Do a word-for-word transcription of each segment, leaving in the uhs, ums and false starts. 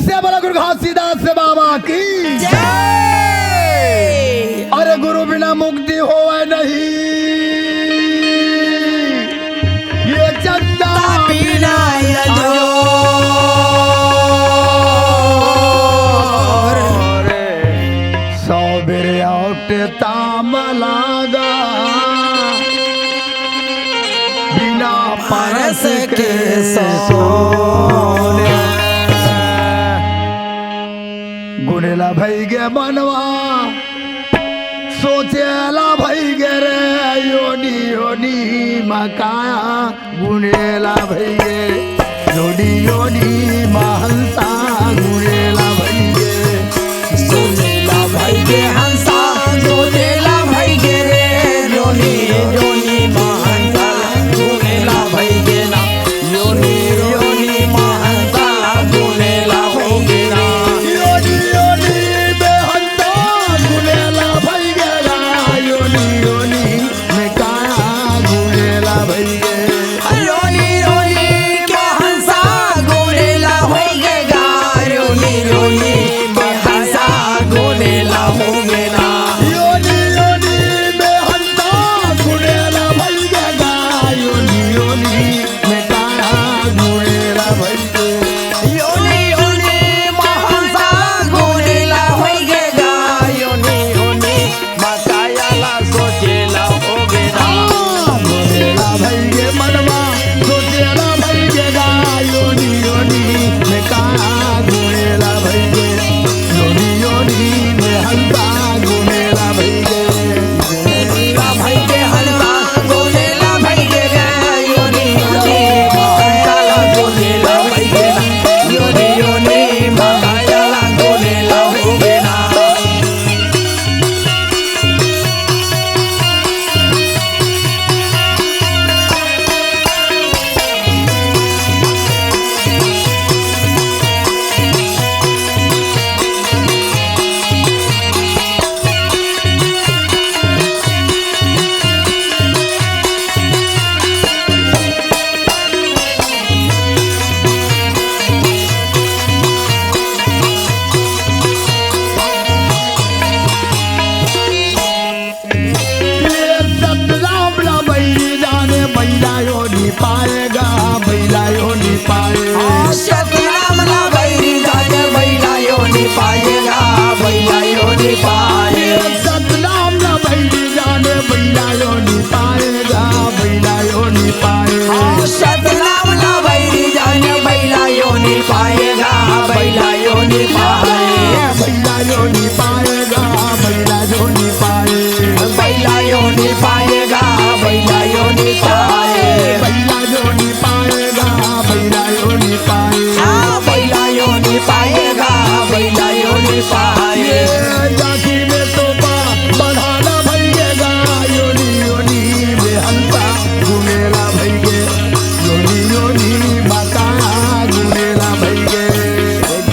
से बोला गुरु घासीदास बाबा की। जय। अरे गुरु बिना मुक्ति होवे नहीं, ये चंदा बिना ये जोर। सौ बेर औट ताम लागा, बिना परस के सोने। गुनेला भई गे मनवा, सोचेला भई गे रे, योनी योनी म काया गुनेला भई गे, योनी योनी म हंसा गुनेला भई गे। सुनेला भई गे हंसा, गुनेला भई गे रे, योनी योनी म हंसा गुनेला भई गे ना, योनी योनी म हंसा गुनेला हो गे ना। योनी योनी म हंसा गुनेला भई गे ना, योनी योनी म काया गुनेला भई गे। रोनी रोनी म हंसा गुनेला होई गे गा, रोनी रोनी म हंसा गुनेला हो गे ना। योनी योनी म हंसा गुनेला भई गे गा, योनी योनी म काया गुनेला भई गे। योनी योनी म हंसा गुनेला होई गे गा, योनी योनी म काया ला सोचेला हो गे ना। हाँ, गुनेला भई गे मनवा, सोचेला भई गे गा, योनी योनी म काया गुनेला भई गे, योनी योनी म हंसा गुनेला भई गे। गुनेला भई गे हंसा, गुनेला भई गे गा, योनी योनी म हंसा ला सोचेला भई गे ना, योनी योनी म काया ला गुनेला हो गे ना। ये सतनाम ला बैरी जाने, बैला यो नी पाएगा, बैला यो नी पाए। हाँ, सतनाम ला बैरी जाने, बैला यो नी पाएगा, बैला यो नी पाए। ये सतनाम ला बैरी जाने, बैला यो नी पाएगा, बैला यो नी पाए। हाँ, सतनाम ला बैरी जाने, बैला यो नी पाएगा, बैला यो नी पाए। बैला यो नी पाएगा, बैला यो नी पाए। बैला यो नी पाएगा, बैला यो नी पाए। बैला यो नी पाएगा, बैला यो नी पाए। हाँ, बैला यो नी पाएगा, बैला यो नी पाए। ये जाति में तो बा-, बढ़ाना भैया गा, योनी, योनी में हंसा, गुनेला भैया। योनी, योनी माता, गुनेला भैया।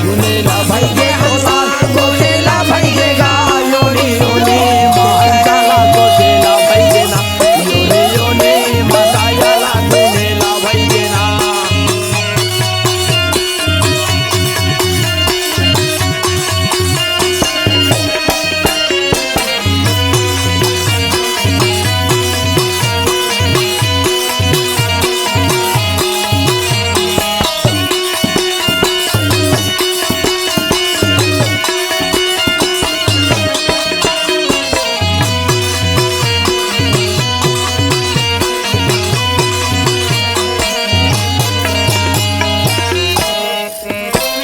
गुनेला भैया हंसा, गुनेला भैया गा, योनी, योनी माता, गुनेला भैया ना। योनी, योनी माता, गुनेला भैया ना।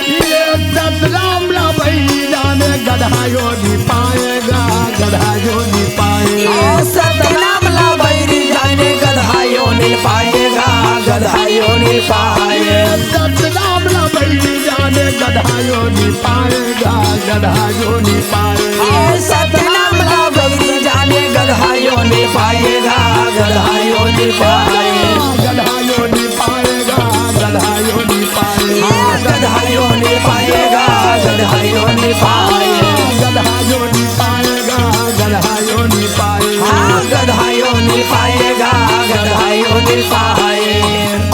ये सतनाम ला बैरी जाने, गधा यो नी पाएगा, गधा यो नी पाए। ओ सतनाम ला बैरी जाने, गधा यो नी पाएगा, गधा यो नी पाए। ये सतनाम ला बैरी जाने, गधा यो नी पाएगा, गधा यो नी पाए। ओ सतनाम ला बैरी जाने, गधा यो नी पाएगा, गधा यो नी पाए। गधा यो नी पाएगा, गधा यो नी पाए। हाँ, गधा यो नी पाएगा, गधा यो नी पाए। गधा यो नी पाएगा, गधा यो नी पाए। हाँ, गधा यो नी पाएगा, गधा यो नी पाए।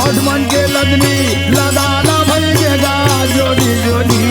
अठमन के लदनी लदाना भैया गा, योनी, योनी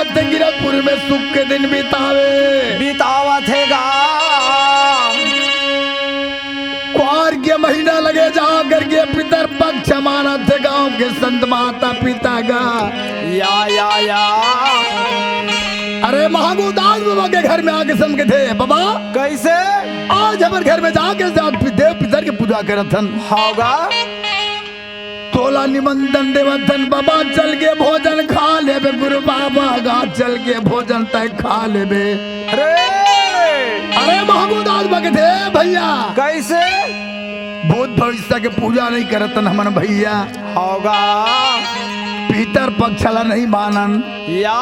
ते गिरतपुर में सुख के दिन बितावे। बितावत हे गा। कुआर के महीना लगे जा करके पितर पक्ष मानत हे गांव के संत माता पिता गा। या, या, या। अरे महागुदास बाबा के घर में आके संत कथे, "बाबा, कैसे? आज हमर घर में जाके जा देव पितर के पूजा करत हन।" हव गा। तोला निमंत्रण देवत हन बाबा, चल के भोजन खा लेबे गुरु बाबा गा, चल के भोजन तय खा लेबे। अरे! अरे महागुदास बाबा कथे, "भैया, कैसे? भूत भविष्य के पूजा नहीं करत हन हमन भैया। हव गा। पितर पक्ष ला नहीं मानन। या?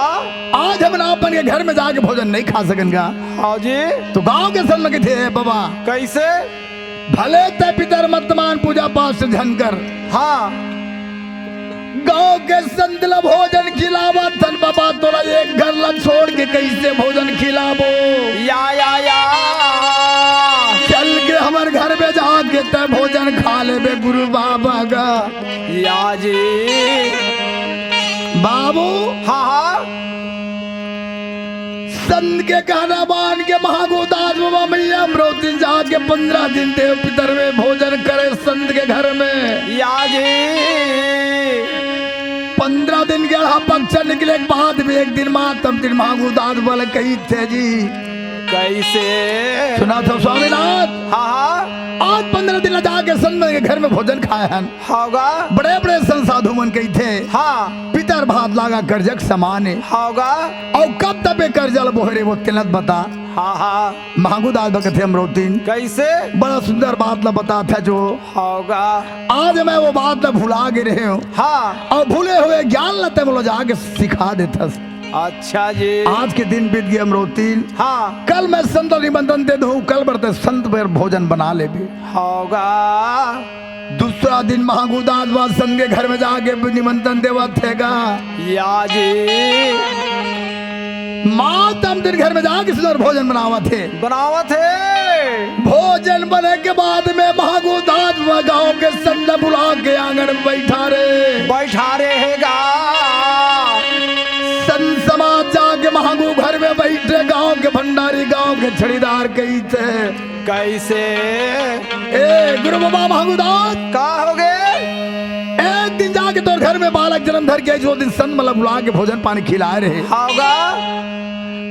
आज हमन अपन के घर में जाके भोजन नहीं खा सकन गा।" हव जी। तो गांव के संत मन कथे, "बाबा, कैसे? भले ते पितर मत मान, पूजा पाठ से झन कर।" हाँ। गांव के संत ल भोजन खिलावत हन बाबा, तोला एक घर ल छोड़ के कैसे भोजन खिलाबो? या, या, या। चल के हमर घर में जाके ते भोजन खा लेबे गुरु बाबा गा। या जी। बाबू। हाँ, हाँ। संत के कहना मान के महागुदास बाबा मैया अमरौती जाके पंद्रह दिन देव पितर में भोजन करे संत के घर में। या जी। पंद्रह दिन के अड़हा पक्ष निकले के बाद में एक दिन मातम दिन महागुदास बाबा कहिथे जी। कैसे? सुनत हो स्वामीनाथ? हाँ, हाँ। आज पंद्रह दिन जाके संत के घर में भोजन खाए हन। हव गा। बड़े बड़े संत साधु मन कहिथे, हाँ। पितर भात लागा करजक समान हे। हव गा। अउ कब तक ए करजा ल बोहे रहे वो तेला त बता। हाँ, हाँ। महागुदास बाबा कथे अमरौतीन। कैसे? बड़ा सुंदर बात ल बताथे जो। हव गा। आज मैं वो बात ल भुला गे रहेंव। हाँ। अउ भूले हुए ज्ञान ल ते मोला जाके सिखा देथस। अच्छा जी। आज के दिन बीत गे अमरौतीन। हाँ। कल मैं संत ल निमंत्रण दे दूं, कल बर ते संत बर भोजन बना लेबे। हव गा। दूसरा दिन महागुदास बाबा संत के घर में जाके निमंत्रण देवत हे गा। या जी। मातम दिन घर में जाके सुंदर भोजन बनावत हे। बनावत हे। भोजन बने के बाद में महागुदास बाबा गांव के संत ल बुला के आंगन में बैठारे। बैठारे हे गा। संत समाज जाके महागु घर में बैठे, गांव के भंडारी, गांव के छड़ीदार कहिथे। कैसे? ए, गुरु बाबा महागुदास। का हो गे? एक दिन जाके तोर घर में बालक जन्म धर के, जो दिन संत मन ल बुला के भोजन पानी खिलाए रहे। हव गा।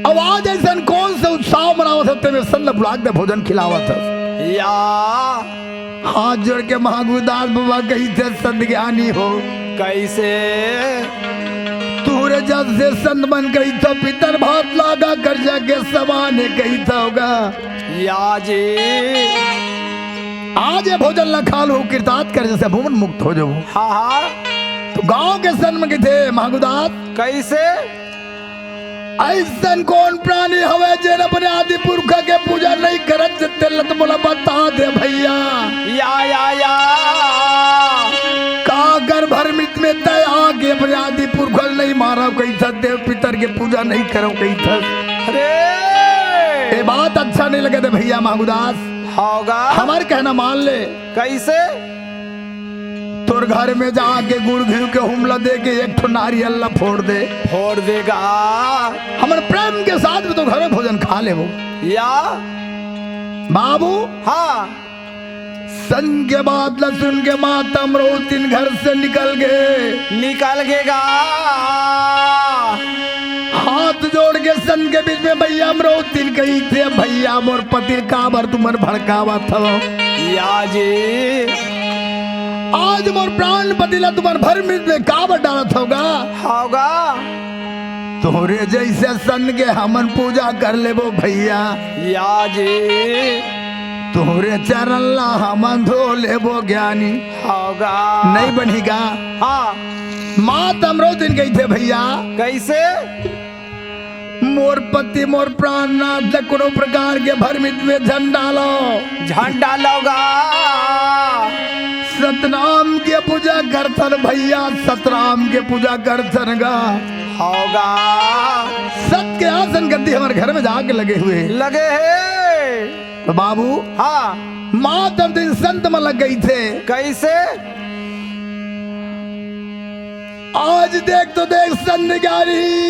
अब आज अइसन कौन से उत्सव मनावत हस, तेमे संत ल बुला के भोजन खिलावत हस। या। हाथ जोड़ के महागुदास बाबा कहिथे, संत ज्ञानी हो। कैसे? तुहरे जस संत मन कहिथे पितर भात लागा करजा के समान हे कहिथे गा। या जी। आज ए भोजन ल खा लू, कृतार्थ करजा से अभी मन मुक्त हो जाबो। हाँ, हाँ। तो गांव के संत मन कहिथे, महागुदास। कैसे? अइसन कौन प्राणी हवे जेन अपन आदि पुरखा के पूजा नहीं करत, तेला त मोला बता दे भैया। या, या, या। का कर भरमित में तय आके अपन आदि पुरखा ल नहीं मानव कहिथस, देव पितर के पूजा नहीं करव कहिथस। अरे! ए बात अच्छा नहीं लगे दे भैया महागुदास। हव गा। हमर कहना मान ले। कैसे? तोर घर में जाके गुड़ घिव के हुमला दे के एक ठो नारियल ला फोड़ दे। फोड़ दे गा। हमन प्रेम के साथ में तोर घर में भोजन खा लेबो। या। बाबू। हाँ। संत के बात ला सुन के मातम अमरौतीन घर से निकल गे। निकल गे गा। हाथ जोड़ के संत के बीच में भैया अमरौतीन कहिथे, भैया मोर पति ल काबर तुमन भड़कावत हव? या जी। आज मोर प्राण पति ला तुमन भरमित में काबर डारत हव गा? हव गा। तोहरे जइसे संत के हमन पूजा कर लेबो भैया। या जी। तोहरे चरण ला हमन धो लेबो ज्ञानी। हव गा। नहीं बनही गा। हाँ। मातम अमरौतीन कहिथे भैया। कैसे? मोर पति मोर प्राणनाथ ल कोनो प्रकार के भरमित में झन डालो। झन डालो गा। सतनाम के पूजा करथन भैया, सतराम के पूजा करथन गा। हव गा। सत के आसन गद्दी हमर घर में जाके लगे हुए। लगे हे। तो बाबू। हाँ। मातम दिन संत मन ल कहिथे। कैसे? आज देख तो देख संत ज्ञानी।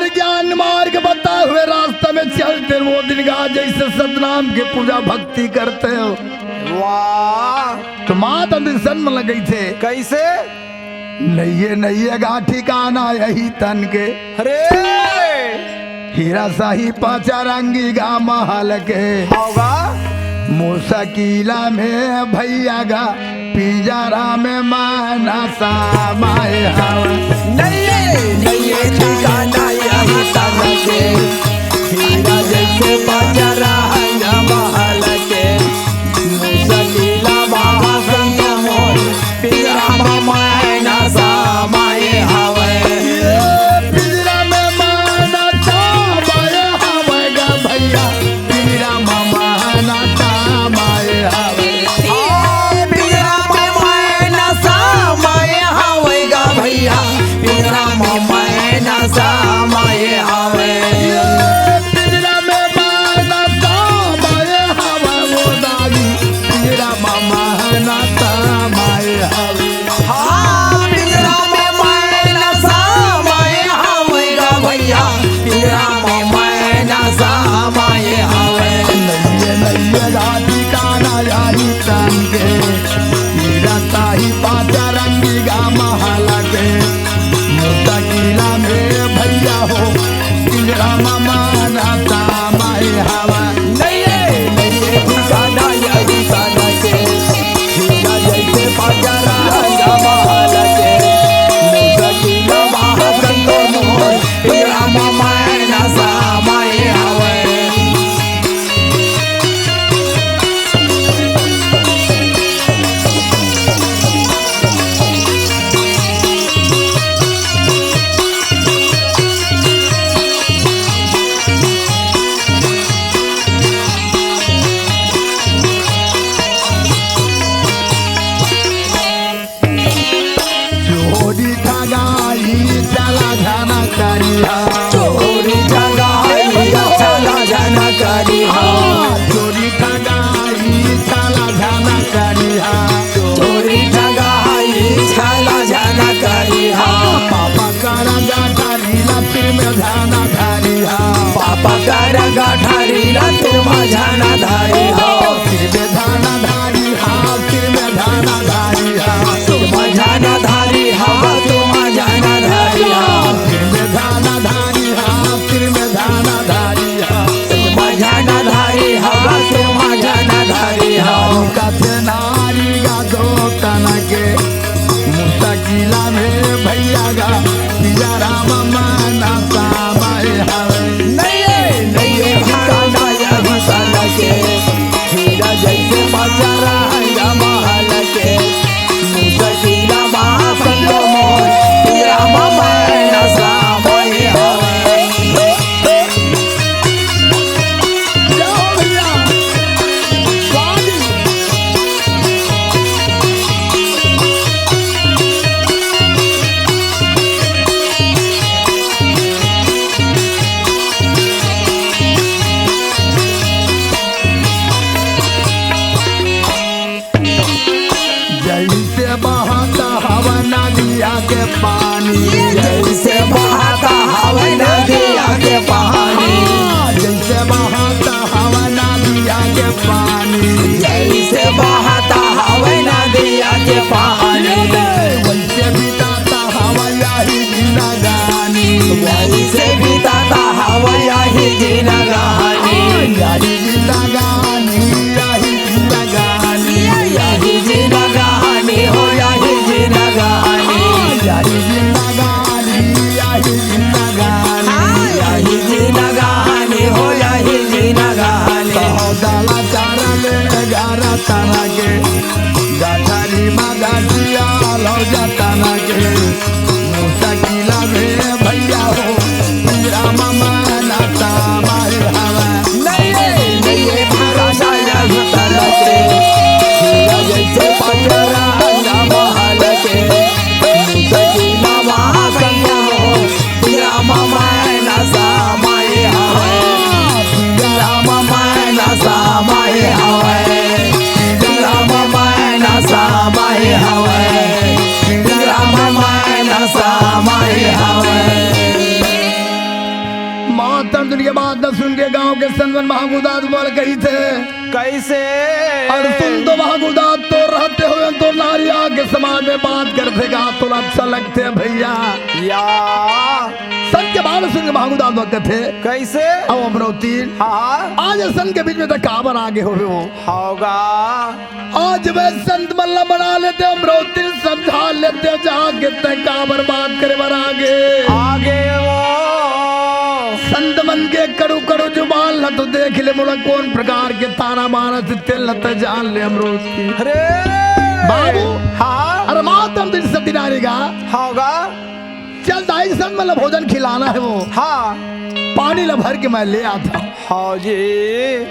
ज्ञान मार्ग बताए हुए रास्ता में चलते वो दिन गा जैसे सतनाम के पूजा भक्ति करते हो। वाह। तो माता दर्शन में लगई थे। कैसे? नइये नइये गा ठिकाना यही तन के। अरे। हीरा साही पाचा रंगी गा महल के। होगा। मुसकिला में भैया गा पिंजरा में माना समाए हवा। नइये नइये ठिकाना यही तन के। हीरा जैसे पाचा रंगा महल के। मुसकिला बाबा संग मोर पिंजरा में माना समाए हवे। पिंजरा में माना समाए हवे गा भैया। पिंजरा में माना समाए हवे। पिंजरा में माना समाए हवे गा भैया। पिंजरा में माना समाए हवे। पिंजरा में माना समाए हवे वो दादी। पिंजरा में माना समाए हवे। हाँ, पिंजरा में माना समाए हवे गा भैया। पिंजरा में माना समाए हवे। नइये नइये गा ठिकाना यही तन के। हीरा साही पाचा रंगी गा महल के। मुसकिला में भैया हो। पिंजरा में माना समाए हवा। नइये नइये ठिकाना यही तन के। हीरा जैसे पाचा रंगा महल के। मुसकिला बाबा संग मोर पिंजरा में माना समाए हवे। चोरी ठगाई चला झन करिहा। चोरी ठगाई चला झन करिहा। चोरी ठगाई चला झन करिहा। चोरी ठगाई चला झन करिहा। पापा कर गा ठगी ला सिर में झन धरिहा। पापा कर गा ठगी ला सिर में झन धरिहा। सिर में झन धरिहा, सिर में झन धरिहा। सिर में झन धरिहा, सिर में झन धरिहा। सिर में झन धरिहा, सिर में झन धरिहा। सिर में झन धरिहा, सिर में झन धरिहा। कथे नारी गा दो तन के। मुसकिला में भैया गा, पिंजरा में माना समाए हवे। नइये नइये ठिकाना यही तन के। हीरा जैसे पाचा रंगा महल के। मुसकिला बाबा संग मोर पिंजरा में माना समाए हवे। जय हो भैया। स्वामी। जैसे बहता हवा नदिया के पानी। जैसे बहता हवा नदिया के पानी। हाँ, जैसे बहता हवा नदिया के पानी। जैसे बहता हवा नदिया के पानी। वैसे बिताता हवा यही जिंदगानी। वैसे बिताता हवा यही जिंदगानी। यही जिंदगानी, यही जिंदगानी। यही जिंदगानी हो, यही जिंदगानी। यही जिंदगानी, यही जिंदगानी। यही जिंदगानी हो, यही जिंदगानी। सौदला चारा ले ग्यारह तरह के। गठरी मगा महागुदास बल कहिथे। कइसे? अउ सुन तो महागुदास, तोर रहते हुए तोर नारी आके समाज में बात करथे गा, तोला अच्छा लगथे भइया? या। संत के बात सुन के महागुदास बल कथे। कइसे? अउ अमरौती। हाँ। आज संत के बीच में त काबर आगे होवे वो? हव गा। आज मैं संत मन ला मना लेते, अमरौती समझा लेते, जाके तैं काबर बात करे बर आगे। आगे वो। संत मन के कड़ू कड़ू जुबान ला तो देख ले, मोला कौन प्रकार के ताना मारथे, तेला तैं जान ले अमरौती। अरे। बाबू। हाँ। अरे मातम दिन सती नारी गा। हव गा। चल दाई, संत मन ला भोजन खिलाना हे वो। हाँ। पानी ला भर के मैं ले आथंव। हव जी।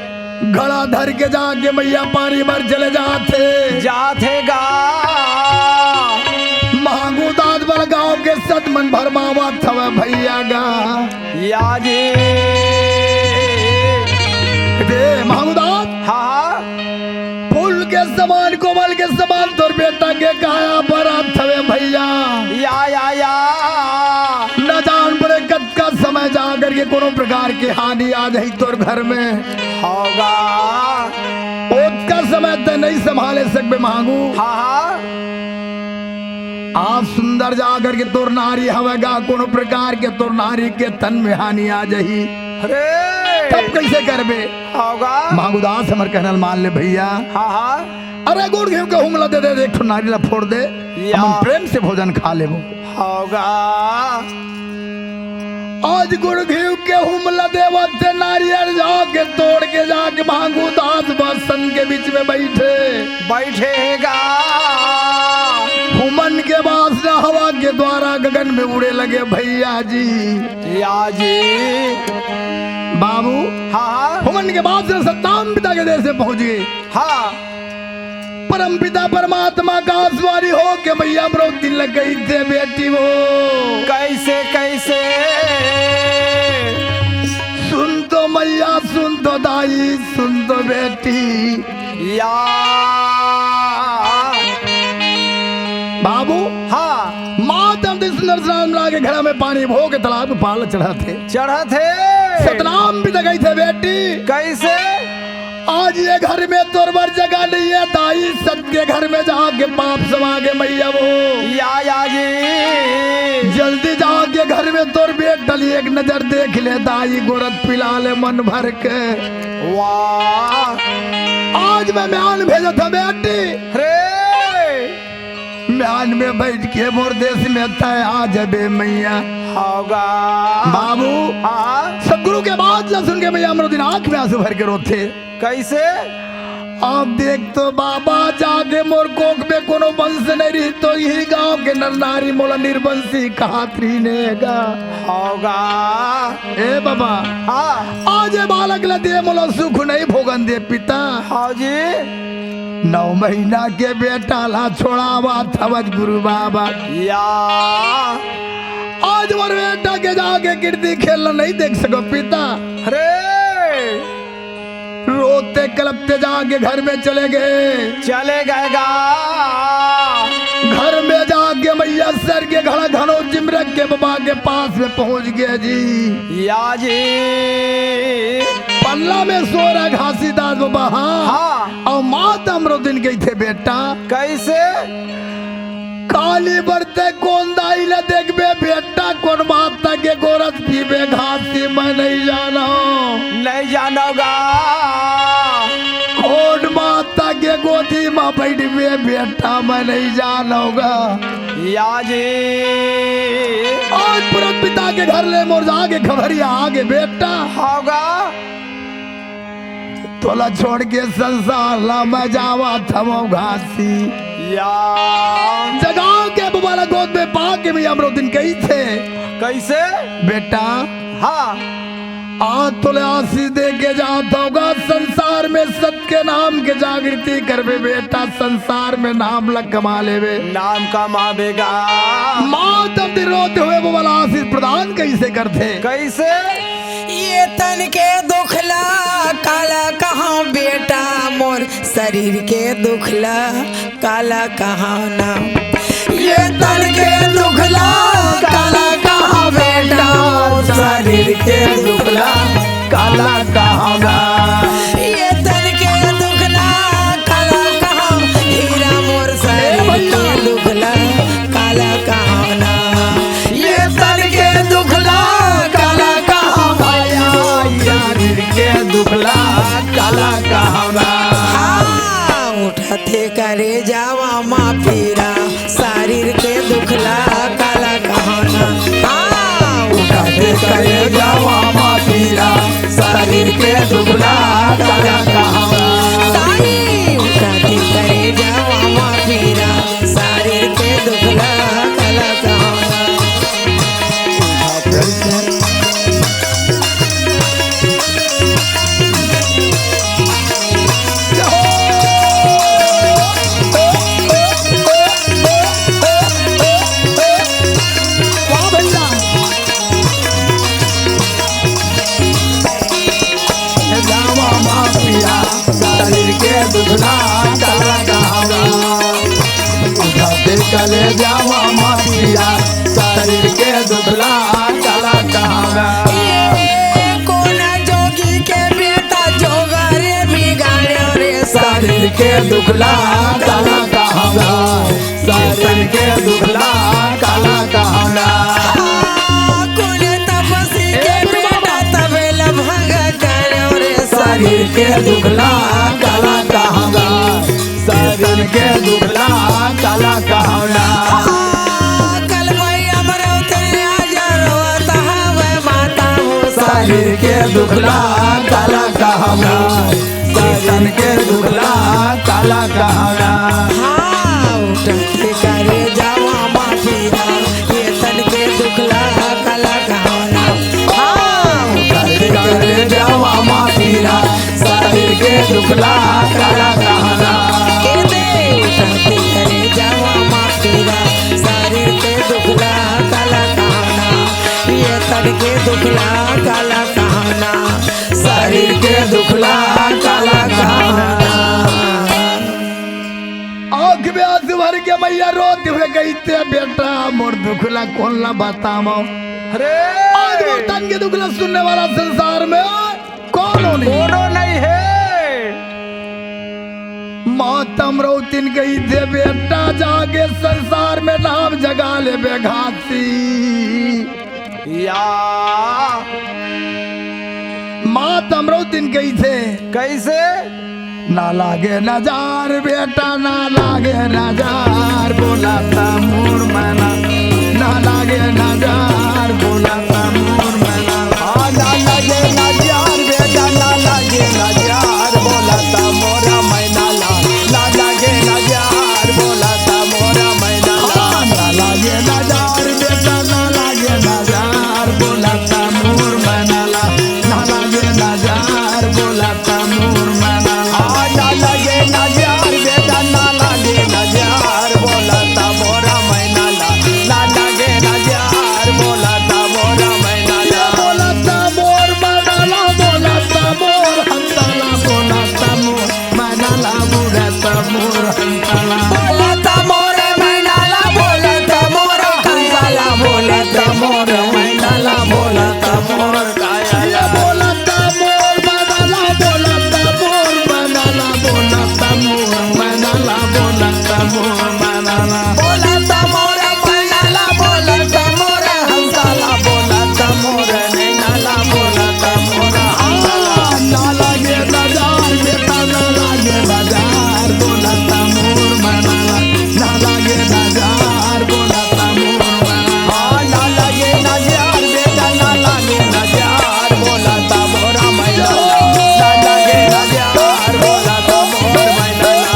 घड़ा धर के जाके मइया पानी बर चले जाथे। जाथे गा। महागुदास बल गाँव के संत मन भरमावत हवय भइया गा। या जी। दे महागुदास। हाँ, हाँ। फूल के समान, कोमल के समान तोर बेटा के काया बरत हवे भइया। या, या, या। न जान पड़े कतका समय जा करके कोनो प्रकार के हानि आ जाही तोर घर में। हव गा। ओतका समय तैं नइ संभाले सकबे महागु। हाँ, हाँ। आज सुंदर जा करके तोर नारी हवे गा, कोनो प्रकार के तोर नारी के तन में हानि आ जाही। अरे। तब कइसे करबे? हव गा। महागुदास हमर कहना ल मान ले भइया। हाँ, हाँ। अरे गुड़ घीव के हुम ला दे दे, एक ठो नारी ला फोड़ दे, या। हमन प्रेम से भोजन खा लेबो। हव गा। आज गुड़ घीव के हुम ला देवत ते नारियल जाके तोड़ के जाके महागुदास बल संत के बीच में बइठे। बइठे हे गा। हुमन के बासना हवा के द्वारा गगन में उड़े लगे भइया जी। या जी। बाबू। हाँ, हाँ। हुमन के बासना सतनाम पिता के देश में पहुंच गे। हाँ। परम पिता परमात्मा आकाशवाणी होके मइया अमरौती ल कहिथे बेटी वो। कइसे, कइसे? सुन तो मइया, सुन तो दाई, सुन तो बेटी। या। बाबू। हाँ। मातम दिन सुंदर सतनाम लागे घड़ा में पानी भो के तालाब में पाल चढ़त हे। चढ़त हे। सतनाम पिता कहिथे बेटी। कइसे? आज ये घर में तोर बर जगह नइ हे दाई, संत के घर में जाके पाप समा गे मइया वो। या, या जी। जल्दी जाके घर में तोर बेटा ल एक नजर देख ले दाई, गोरत पिला ले मन भर के। वाह। आज मैं म्यान भेजत हंव बेटी। अरे। म्यान में बइठ के मोर देश में तैं आ जाबे मइया। हव गा। बाबू। हाँ। सतगुरु के बात ला सुन के मइया अमरौती आंख में आंसू भर के रोथे। कइसे? अब देख तो बाबा, जाके मोर कोख में कोनो वंश नइ रही तो इही गांव के नर नारी मोला निर्वंशी कहत रहिन हे गा। हव गा। ए बाबा। हाँ। आज ए बालक ला दे, मोला सुख नइ भोगन दे पिता। हाँ जी। नौ महीना के बेटा ला छोड़ावत हवस गुरु बाबा। या। आज मोर बेटा के जाके कीर्ति खेल नइ देख सकों पिता। अरे। रोते कलपते जाके घर में चले गे। चले गे गा। घर में जाके मइया सर के घड़ा धनोजिम रख के बाबा के पास में पहुंच गे जी। या जी। पल्ला में सोरा घासीदास बाबा, हाँ। हाँ। अउ मातम अमरौती कहिथे बेटा। कइसे? काली बर तैं कोन दाई ला देखबे बेटा, कोन माता के गोरस पीबे घासी मैं नइ जानों। नइ जानों गा। कोन माता के गोदी म बइठबे बेटा मैं नइ जानों गा। या जी। आज परम पिता के घर ले मोर जाके खबरिया आगे बेटा। हव गा। तोला छोड़ के संसार ला मैं जावत हवं घासी। या। जगा के बाबा ला गोद में पाके मइया अमरौती कहिथे। कइसे? बेटा। हाँ। आज तोला आशीष दे के जात हवं गा, संसार में सत के नाम के जागृति करबे बेटा, संसार में नाम ला कमा लेबे। नाम कमाबे गा। मातम दिन रोते हुए बाबा ला आशीष प्रदान कइसे करथे? कइसे? ये तन के दुख ला काला कहां बेटा, मोर शरीर के दुख ला काला कहां ना। ये तन के दुख ला काला कहां बेटा, मोर शरीर के दुख ला काला कहां ना। मा पीरा, शरीर के दुखला काला कहाना। हाँ, उठा दे करे जावा मा पीरा, शरीर के दुखला काला कहाना। ताई, उठा दे करे जावा मा पीरा, शरीर के दुखला काला कहाना। शरीर के दुखला काला कहाना। उठा दे करे जावा मा पीरा, शरीर के दुखला काला कहाना। ये कोना जोगी के बेटा जोगारे बिगाड़े रे। शरीर के दुखला काला कहाना। शरीर के दुखला काला कहाना। कोने तपसी के बेटा तबेला भंगा करे रे। शरीर के दुखला काला कहाना। शरीर के दुखला काला कहाना। कल भाई अमरौते आ जा रोता हवे माता हो। शरीर के दुखला काला कहाना। शरीर के दुखला काला कहाना। हाँ, उठा दे करे जावा मा पीरा, ये तन के दुखला काला कहाना। हाँ, उठा दे करे जावा मा पीरा, शरीर के दुखला काला कहाना। के दे उठा दे करे जावा मा पीरा, शरीर के दुखला काला कहाना। ये तन के दुखला काला कहाना। शरीर के दुखला काला कहाना। आँख में आंसू भर के मैया रोत हुए कहिथे, "बेटा, मोर दुखला कोन ला बतावंव?" अरे! आज मोर तन के दुखला सुनने वाला संसार में कोनो नहीं। कोनो नहीं हे। माँ अमरौतिन कहिथे, "बेटा, जाके संसार में नाम जगा लेबे घासी।" या। माँ अमरौतिन कहिथे, कैसे? ना लागे नजार बेटा, ना लागे नजार, बोला त मोर मैना। ना लागे नजार, बोला त मोर मैना। हाँ, ना लागे नजार बेटा, ना लागे नजार, बोला त मोरा मैना ला। ना लागे नजार, बोला त मोरा मैना ला। हाँ, ना लागे नजार बेटा, ना लागे नजार, बोला त मोर मैना ला। ना लागे नजार, बोला त मोर मैना ला। आ, ना लागे नजार बेटा, ना लागे नजार, बोला त मोरा मैना ला। ना लागे नजार, बोला त मोरा मैना ला। बोला त मोर मैना ला, बोला त मोर हंसा ला, बोला त मोर मैना ला, बोला त मोर हंसा ला। बोला त मोर मैना ला, बोला त मोर हंसा ला, बोला त मोर मैना ला, बोला त मोर काया ला। बोला त मोर मैना ला, बोला त मोर मैना ला, बोला त मोर मैना ला, बोला त मोर मैना ला। बोला त मोर मैना ला, बोला त मोर हंसा ला, बोला त मोर नैना ला, बोला त मोर हंसा ला। ना लागे नजार बेटा, ना लागे नजार, बोला त मोर मैना ला। ना लागे नजार, बोला त मोर मैना ला। हाँ, ना लागे नजार बेटा, ना लागे नजार, बोला त मोर मैना ला। ना लागे नजार, बोला त मोर मैना ला।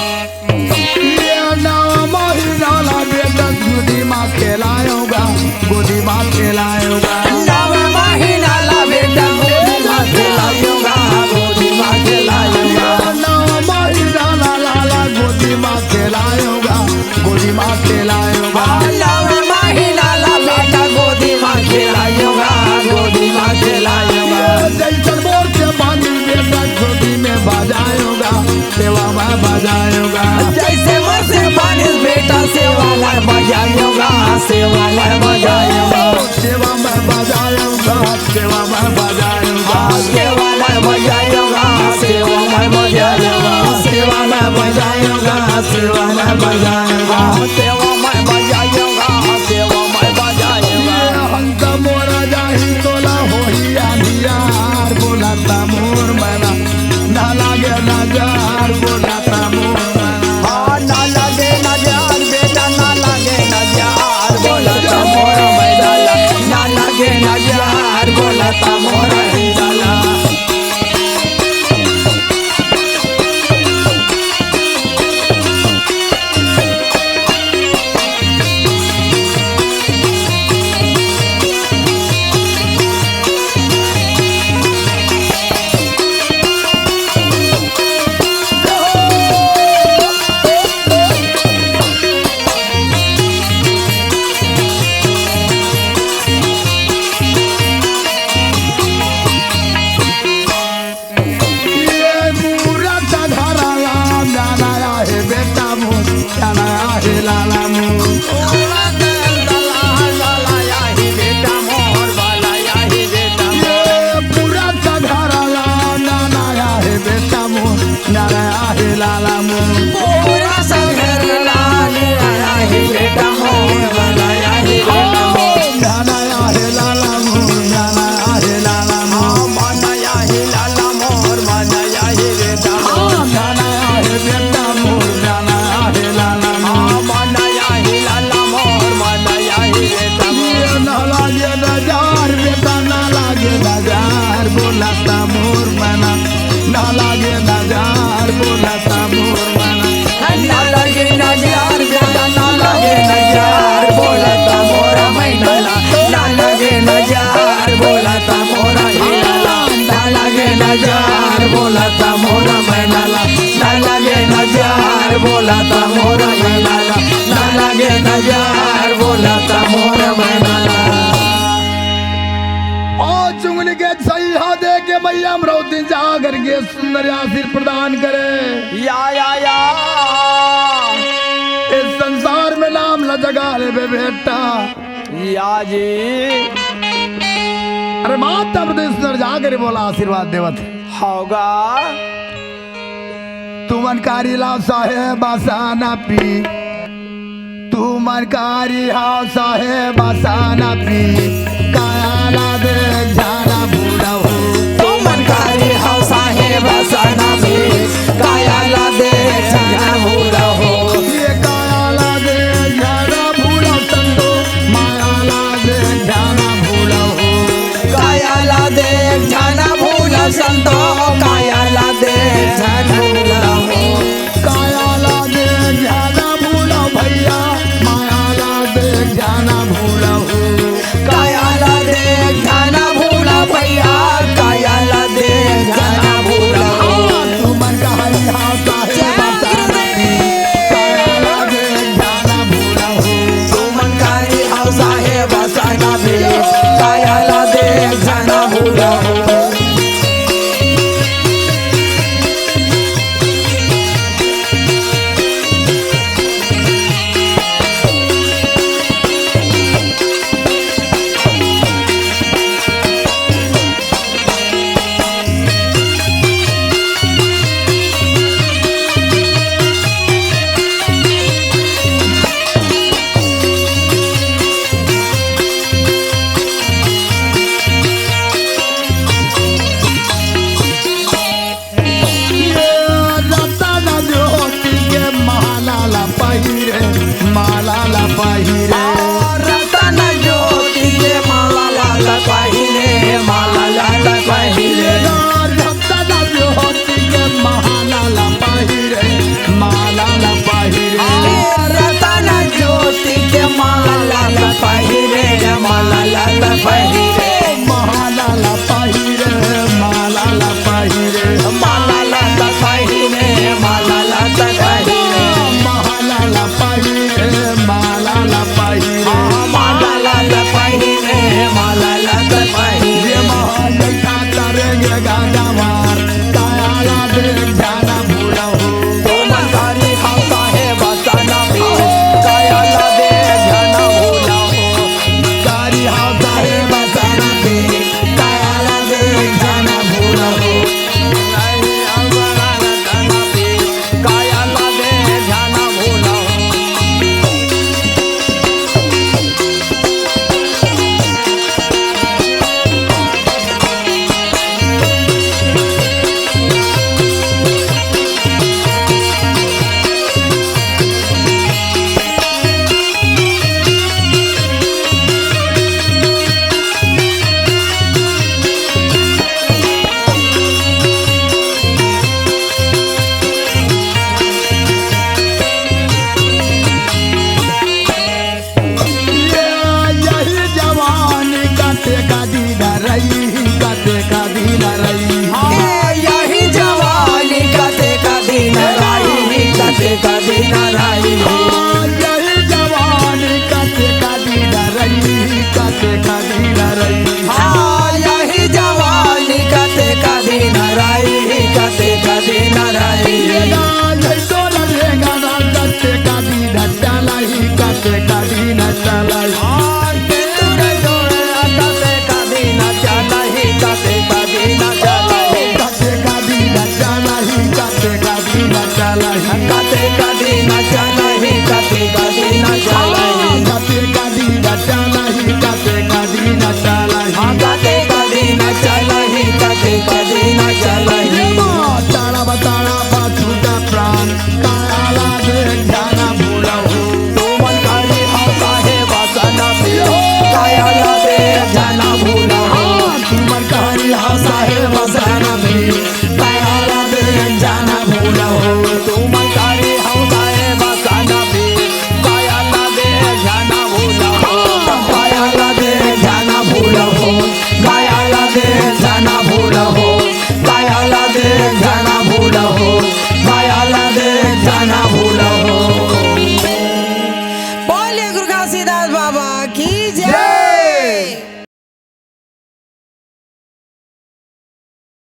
ये नवा महीना ला बेटा गोदी मा खेलायोगा, गोदी मा खेलायोगा। नवा महीना ला बेटा गोदी मा खेलायोगा, गोदी मा खेलायोगा। नवा महीना ला लाला गोदी मा खेलायोगा, गोदी मा खेलायोगा। नवा महीना ला बेटा गोदी मा खेलायोगा, गोदी मा खेलायोगा। जैसन मोर से पानी बेटा गोदी में बजायोगा, सेवा में बजायोगा। जैसे मोर से पानी बे सेवा मैं बजाऊंगा, सेवा मैं बजाऊंगा, सेवा मैं बजाऊंगा, सेवा मैं बजाऊंगा, सेवा मैं बजाऊंगा, सेवा मैं बजाऊंगा, सेवा मैं बजाऊंगा। ये हंस मोरा जाही तोला होही अंधियार, बोलत मोर मैना ना लागे नजार, बोलत मोर मैना। हाँ, ना लागे नजार बेटा, ना लागे नजार, बोलत मोर मैना ला। ना लागे नजार, बोलत मोर मैना ला। ये मूरत धरला, जाना आहे बेटा मोर, जाना आहे लाला मोर। ये मूरत धरला, जाना आहे बेटा मोर, जाना आहे लाला मोर। पूरा संघरला, जाना आहे बेटा मोर, जाना आहे लाला मोर। जाना आहे लाला मोर। हाँ, जाना आहे बेटा मोर, जाना आहे लाला मोर। हाँ, जाना आहे लाला मोर, जाना आहे बेटा मोर। ये ना लागे नजार बेटा, ना लागे नजार, बोलत मोर मैना, ना लागे नजार, बोलत मोर मैना। ना लागे नजार बेटा, ना लागे नजार, बोलत मोर मैना ला। ना लागे नजार, बोलत मोर हीरा ला। ना लागे नजार, बोलत मोर मैना ला। ना लागे नजार, बोलत मोर मैना ला। ना लागे नजार, बोलत मोर मैना ला। ओ चुंगली के सही हा दे के मैया अमरौती जाकर के सुंदर आशीष प्रदान करे। या, या, या। इस संसार में नाम ला जगा लेबे बेटा। या जी। अरे माता प्रदेश सुंदर जाकर बोला आशीर्वाद देवत। होगा। तुमन कारी लाव साहेब आसाना पी। तुमन कारी हव साहेब असन पीस, काया ला देख झन भूलहू। तुमन कारी हव साहेब असन पीस, काया ला देख झन भूलहू। ये काया ला देख झन भूलहू संतो, माया ला देख झन भूलहू। काया ला देख झन भूलहू संतो, काया ला देख झन भूलहू। काया ला देख झन भूलव भैया, माया ला देख झन भूलहू। काया ला देख झन भूलव भैया, काया ला देख झन भूलहू। हाँ, तुमन कारी हव साहेब असन पीस, काया ला देख झन भूलहू। तुमन कारी हव साहेब असन पीस, काया ला देख झन भूलहू। ये रतन ज्योति के माला ला पहिरे, माला ला पहिरे।